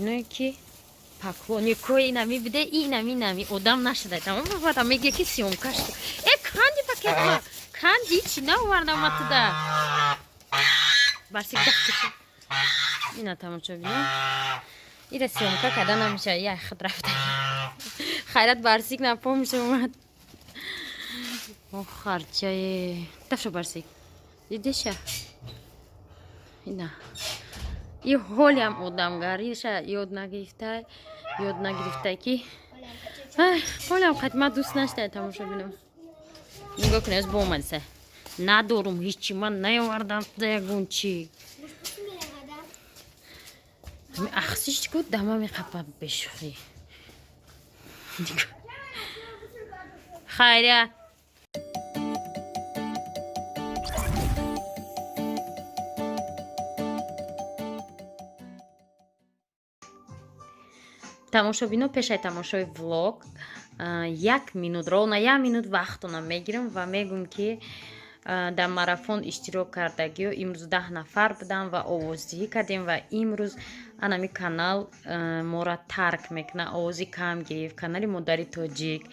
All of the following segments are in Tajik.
Тамошобиное, ки поклонникои инами буде, инами инами одам нашуда, тамом бада меге, ки съёмка шуд. Э, канди пакетма, канди чи наовардам матуда. Барсик, дафтиша. Ина, тамошобино, ира съёмка карда намеша, я худ рафта. Хайрат, Барсик напомиш омад. О, харчае, дафшо, Барсик, дидеша. Ина и ҳолиам одамгариша ёд нагирифта, ёд нагирифта, ки ҳолиам қадима дӯст наштай. Тамошобино, нигоҳ кунед, бо омадиса надорум, ҳичи ман наёвардам, ягон чи. Ахсиш ку дама меқапа, бешӯхӣ. Хайрия. Тамошобино, пешаи тамошои влог як минут, ровно як минут вақтона мегирам ва мегӯм, ки дар марафон иштирок кардагиё имрӯз 10 нафар будам ва овоздиҳӣ кардем. Ва имрӯз анами канал мора тарк мекунад, овози кам гирифт канали Модари Тоҷик.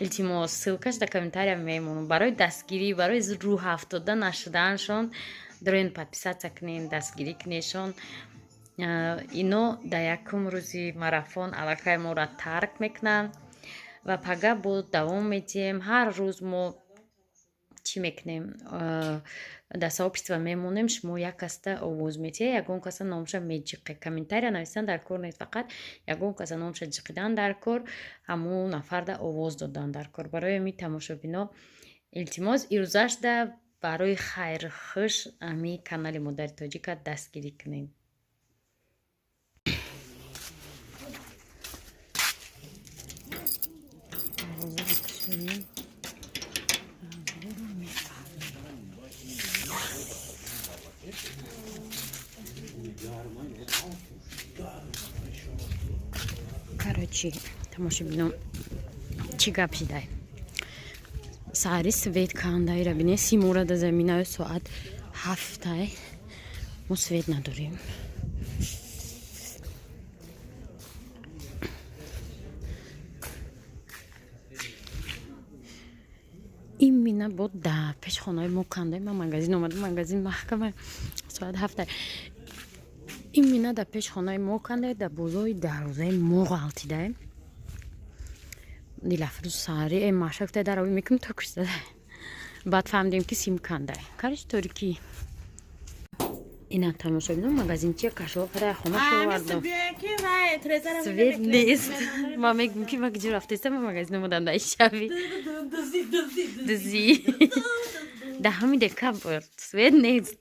Илтимос, ссылкаш дар комментария мемонам. Барои дастгирӣ, барои рӯҳафтода нашудааншон дорен подписаться кунем, дастгирӣ кунешон. Ино дар якум рӯзи марафон аллакай моро тарк мекунанд ва пага бо давом медиҳем. Ҳар рӯз мо чӣ мекунем? Дар сообщество мемонем, шумо як каста овоз метиҳед, ягон каса номша меҷиқе. Комментария нависан дар кор нест, фақат ягон каса номша ҷиқидан дар кор, ҳамун нафарда овоз додан дар кор. Барои ҳамин, тамошобино, илтимос, ирӯзашда барои хайрхуш ҳамин канали Модари Тоҷика дастгирӣ кунед. Короче, тамошобино, чӣ гап шидай? Саҳари свет кандаира бине, симора да заминаю, соат 7-ай, мо свет надорем. Именно бо да пеш хонаи мо кандай. Ман магазин омадам, магазин маҳкама, соат 7-ай. Именно да пеш хонаи мо кандай, да болои дарвозаи мо ғалтидай. Дилафрӯз саҳари э маша гуфтай, дарови мекунем, то кушзада. Баъд фаҳмидем, ки сим кандай. Короче, торикӣ. Ина, тамошо бинам, магазинчия кашол када, хона шовардам, свет нест. Ма мегӯм, ки ма куҷо рафтеста? Ма магазин омадам дар шаби дузӣ, 10 декабр, свет нест.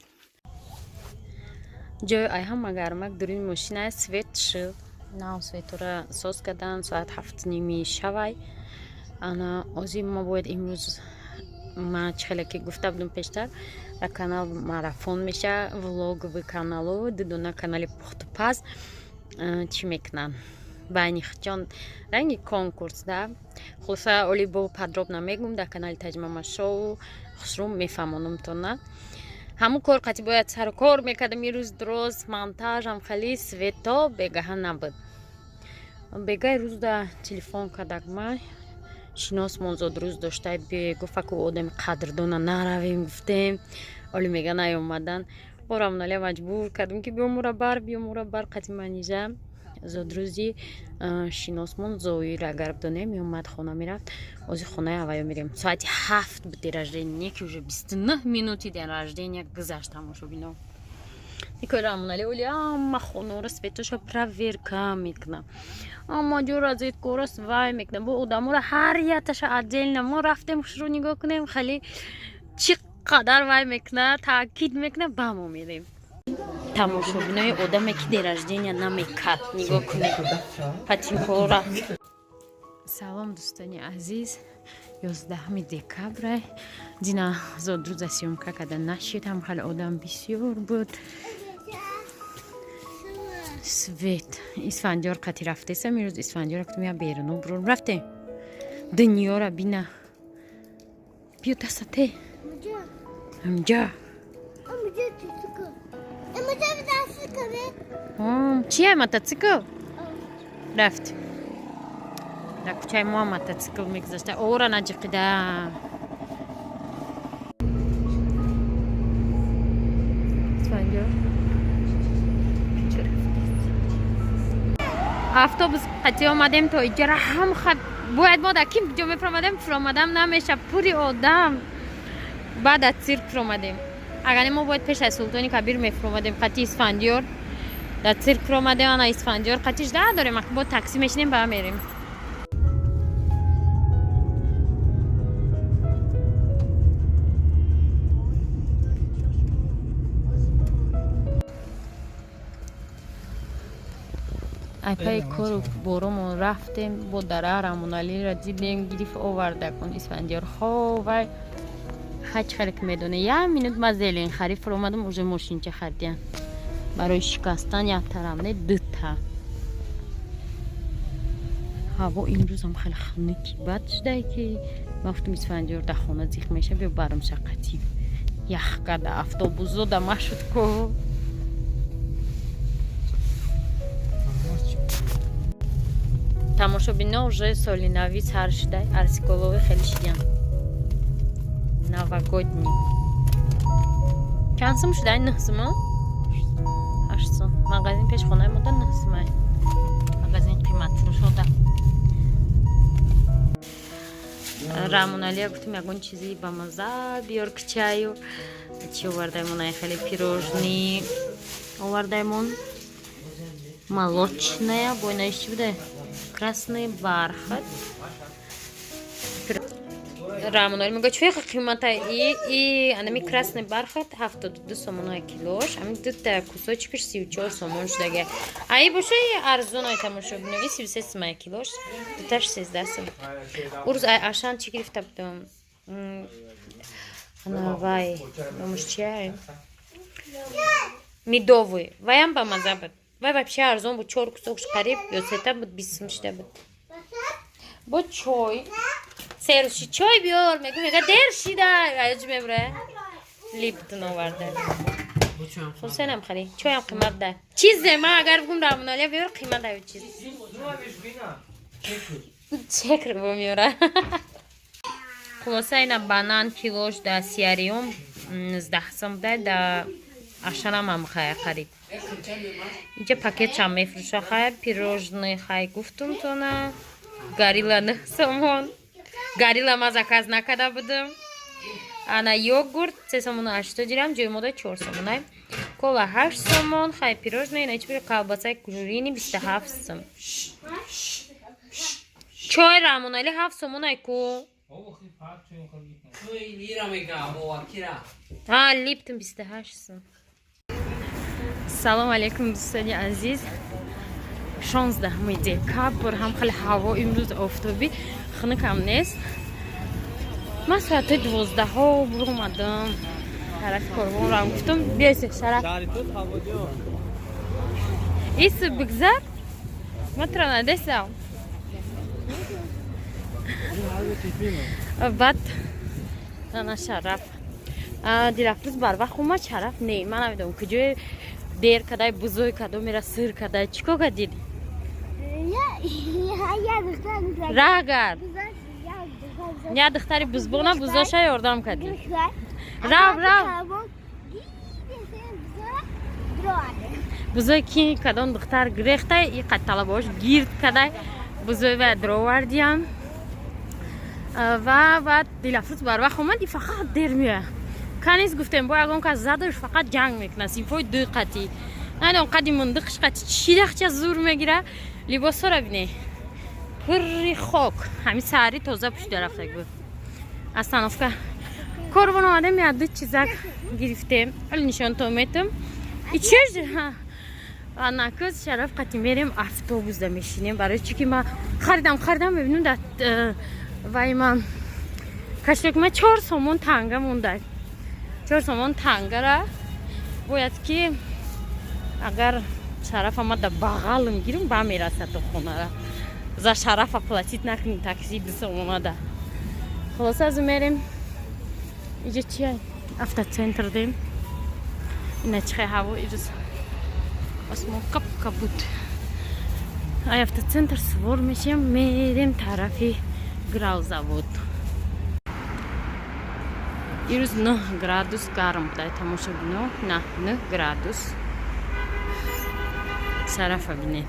Ҷои ай ҳама гармак дуруни мошина свет шуд, нав светора соз кардан. Соат 7:30 шавай. Ана ози ма бояд имрӯз, ма чӣ хеле ки гуфта будам пештар, дар канал марафон меша, влоговый каналу дудона канали пухтупаз чӣ мекунанд байни хичон, ранги конкурс да. Хулоса, оли бо подробно мегӯм дар канали Таҷмама Шоу, хушрӯ мефаҳмонумтона. Ҳамун кор қати бояд сару кор мекардам ирӯз дроз, монтажам хали свето бегаҳа набуд. Бегаи рӯзда телефон кардак, ма шиносмон зодрӯз доштай, гуфаку одами қадрдона наравем, гуфтем. Оли мега наёмадан, борамоналия маҷбур кардем, ки биё мура бар, биё мура бар. Қати манижа зодрӯзи шиносмон Зоир, агар бидонем, меомад, хона мерафт. Ози хонаи аваё мерем. Соати 7 буд день рождения, ки уже 29 минути день рождения гузашт. Тамошобино, никои оли ама хонора светоша проверка мекунам, ама ҷо розеткора вай мекунам, бо одамора ҳар яташа отдельно. Мо рафтем, хушрӯ нигоҳ кунем, хали чӣ қадар вай мекуна, таъкид мекуна, ба мо мерем. Тамошобинои, одаме ки день рождения намекард, нигоҳ кунед патинкора. Салом, дӯстони азиз. 11 декабра дина зодрӯза съёмка карда нашид, ҳам хеле одам бисёр буд. Свет Исфандиёр қати рафтесам ирӯз. Исфандиёр гуфтам, я беруну бурун рафтем, дунёра бина. Биё, дастате ҳамҷа. Чия, мотоцикл? Рафт. Дар кӯчаи мо ҳам мотоцикл мегузашта. Ора наҷиқида. Автобус қатӣ омадем то иҷара ҳам бояд мо дар ким ҷо мефуромадем, фуромадам намеша, пури одам. Баъд аз цирк фуромадем. Агар мо бояд пеш аз Султони Кабир мефуромадем, қатӣ Исфандиёр дар цирк фуромадем, ана Исфандиёр қатиш да дорем, бо такси мешинем, ба мерем. Айпаи кору боромон рафтем, бо дара Рамоналиро дидем, гирифт оварда кун Исфандиёр. Хо вай хач хеле ки медоне. Як минут ма зелен харид фуромадам, уже мошинча харидям. Барои шикастан як тарам не, дута. Ҳаво имрӯзам хеле хунуки бад шудае ки ман гуфтам Исфандиёр дар хона зиқ меша, биё барам шақати. Ях карда автобусо да машуд ко. Тамошобино уже соли нави сар шуда, арсиколови хеле шидян. Новогодний. Чанд сум шуда? 9 сум? 8 сум. Магазин пеш хонаи мо да 9 сум. Магазин қимат фурӯшода. Рамоналия гуфтем ягон чизи ба маза биёр к чаю. Чӣ овардаемон? Ай хеле пирожни овардаемон. Молочная, бо инаиш чӣ буда? Красный бархат. Рамонали мега чӣ қимата и анами красный бархат 72 сомон килош, ами дута кусочкаш 34 сомон шудага. Ай боша арзон ай тамошобино, и 33 сомон килош, дуташ 13 сом. Урӯз ай Ашан чӣ гирифта будам? Ана вай, номаш чия? Медовый. Ваям ба маза буд. Вай вообще арзон буд, 4 кусокш қариб ё сета буд, 20 сом шуда буд. Бо чой. Серши чой биёр, мегӯ мега дер шида, аёҷ мебура. Липтон оварда. Хусенам хари, чоям қимат да. Чизе ма агар бигум Рамоналия биёр қимат да чиз. Чекр бо меёра. Хулоса ина банан килош да сияриём 19 сом буда, да Ашанам ҳам хая харид. Инҷа пакетшам мефурӯша хай, пирожный хай гуфтум тона. Горилла 9 сомон. Горилла ма заказ накарда будам. Ана йогурт 3 сомону 80 дирам, ҷои мода 4 сомонай. Кола 8 сомон, хай пирожное, ина чӣ колбасаи кужурини 27 сом. Чой Рамонали 7 сомонай ку. А, Липтон 28 сом. Салом алейкум, дӯстони азиз. 16 декабр, ҳам хеле ҳаво имрӯз офтобӣ, хунукам нест. Ман соати 12 буромадам. Тарафи корвонрам гуфтам, биёйсе шараф. Ису бигзар. Ма туро надесам. Баъд ана Шараф. Дилафрӯз барвақт омад, Шараф не, ман намедонам куҷое дер кадай, бузой кадо мера сир кадай, чӣ кор кардид? Раҳгар. Я духтари бузбона бузоша ёрдам кардӣ. Рав, рав. Бузой ки кадом духтар гирехтай, и қад талабош гирд кадай, бузой ва дровардиям. Ва баъд Дилафрӯз барвақт омад, и фақат дер меояд. Канис гуфтем, бо ягон кас задаш фақат ҷанг мекунад, синфҳои ду қатӣ. Намедонам қади мундиқш қатӣ чӣ дахча зур мегира. Либосҳоро бинед. Пурри хок. Ҳамин саҳари тоза пӯшида рафтаг буд. Остановка. Корвон омадем, як ду чизак гирифтем. Ҳоли нишонтон метам. И чӣ? Анакӯз Шараф қатӣ мерем, автобусда мешинем. Барои чӣ ки ман харидам, харидам, мебинам дар вай ман кошелёк ма 4 сомон танга монда. 4 сомон тангара бояд ки агар Шараф ама да бағалм гирим, ба мерасад то хонара. За Шарафа платить накунем такси 2 сомонада. Хулоса аз мерем. Иҷа чи автоцентр дем. Ина чихе ҳаво ирӯз осмон кап кабуд. Ай автоцентр сувор мешем, мерем тарафи Гравзавод. Ирӯз 9 градус гарм буда, тамошо бино, на 9 градус. Сарафа бинед.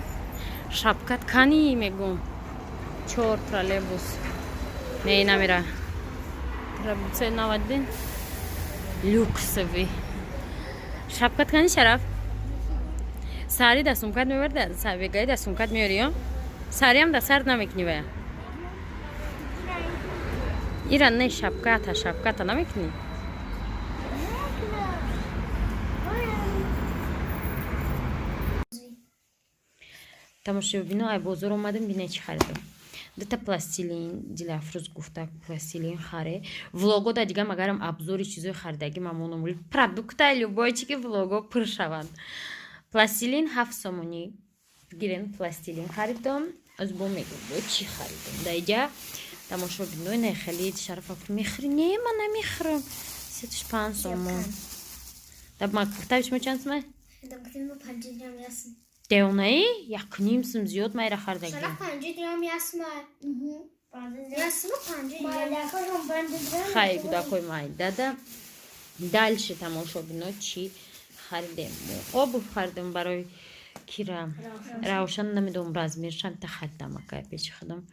Шапкат кани мегум. Чор троллейбус. Не, намера. Троллейбус навадин. Люксовый. Шапкат кани, Шараф? Сари да сумкат мебарда, бегаи да сумкат меёри, ё? Сариам да сар намекунӣ вая. Ира не шапката, шапката намекунӣ? Тамошобино, ай бозор омадем, бине чӣ харидам. Дута пластилин. Дилафрӯз гуфта, пластилин харе. Влого да дига магарам обзори чизои харидагӣ мамонам, продукта, любой чи ки влого пур шаванд. Пластилин 7 сомонӣ гирен, пластилин харидам. Аз бо мегӯм, бо чӣ харидам. Даиҷа, тамошобино, не хеле Шарафа мехӯри? Не, ман намехӯрам. Сетуш 5 сомон. Да ма гуфтаи шумо чанд сомон? Девонаи, якним сум зиёд майра харидагӣ. Хай, кӯдакҳои майдада. Дальше, тамошобино, чӣ харидем? Обувь харидем барои кира, Равшан. Намедонам, размершам та харидам, акай пеши худам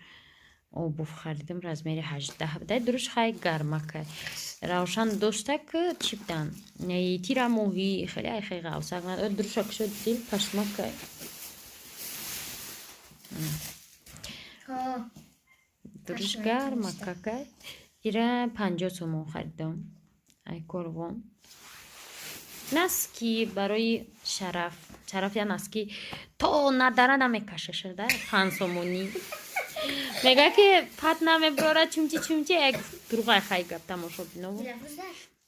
обувь харидам, размери 18 буда. Дуруш хай гармакай. Равшан доштак чӣ будан, тира моҳӣ, хеле ай хеле ғавсак. Дурушак шуд, дил пашмакай. Дуруш гармакакай. Ира 50 сомон харидам ай корвон. Носки барои Шараф. Шараф я носки то надара намекашашада, 5 сомонӣ. Мега ки пат намеброра, чумчи чумчи, як дурӯғай. Хай гап, тамошобино.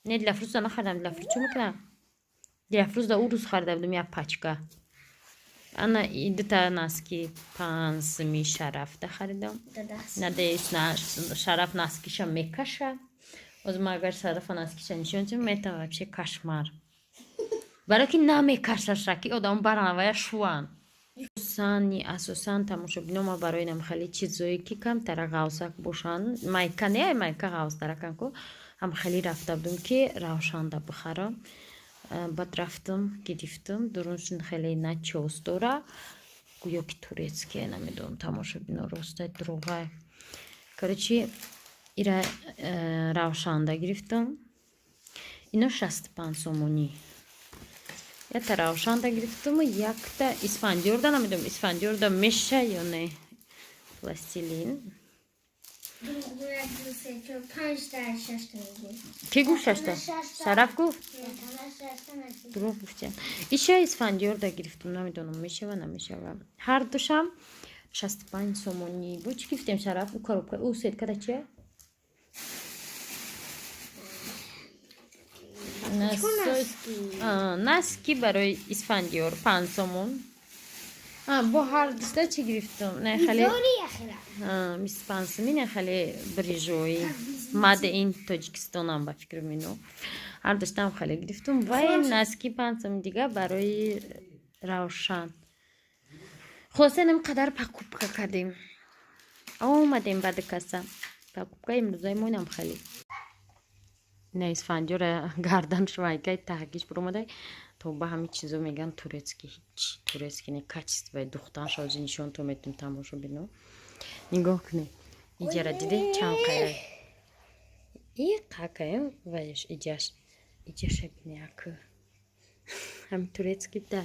Не, Дилафрӯза нахаридам. Дилафрӯз чӣ мекунам? Дилафрӯза ӯ рӯз харида будам як пачка. Ана дута носки 5 суми Шарафда харидам. Надеюсь, Шараф носкиша мекаша. Оз ма агар Шарафа носкиша нишон тим, это вообще кошмар, барое ки намекашаша, ки одам баранавая шуван. Асосани асосан, тамошобино, ма барои нам хеле чизое ки камтара ғавсак бошанд, майка не, майка ғавстаракан ку, ҳам хеле рафта будум ки Равшанда бихарам. Баъд рафтам, гирифтам. Дуруншин хеле начёс дора, гӯё ки турецкие, намедонам, тамошобино, ростай дурӯғай. Короче, ира Равшанда гирифтам, ино 65 сомонӣ. Якта Равшанда гирифтаму якта Исфандиёрда. Намедонам, Исфандиёрда меша ё не. Пластилин. Ки гуфт шашта? Шараф гуфт, дурӯғ гуфтия. Иша Исфандиёрда гирифтам, намедонам, мешава, намешава. Ҳар душам 65 сомонӣ. Бо чӣ гирифтем, Шараф? Ӯ коробка, ӯ сеткада чия? Носки барои Исфандиёр 5 сомон. Бо ҳар дуста чӣ гирифтам? Не, хеле 25 суми, не, хеле брижои маде ин Тоҷикистонам, ба фикри мино. Ҳар душтам хеле гирифтам. Вай носки 5 суми дига барои Равшан. Хулоса, инам қадар покупка кардем, омадем баъди каса. Покупка имрӯзаи мо инам хеле. Не, Исфандиёра гардан швайкаи таҳгиш буромадай. То ба ҳамин чизо меган турецкий, ҳеч турецкий не, качествои духтан шози нишон то метум. Тамошо бино, нигоҳ кунед, иҷара диде, чанд қая и қакаем ваяш, иҷаш, иҷаша бине, аку ҳамин турецкий да,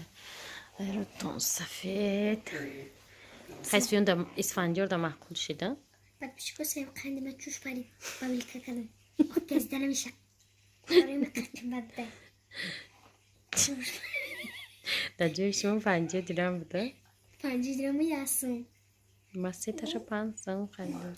ротон сафед. Хайсфиёнда, Исфандиёрда маъқул шида. Подписчико, саем қанди ма чуш парид, бавилка кардам. Тезда намеша. Қиматда. Дар ҷои шумо 50 дирам буда. 50 дирам ясум. Ма сеташа 5 сом харидам.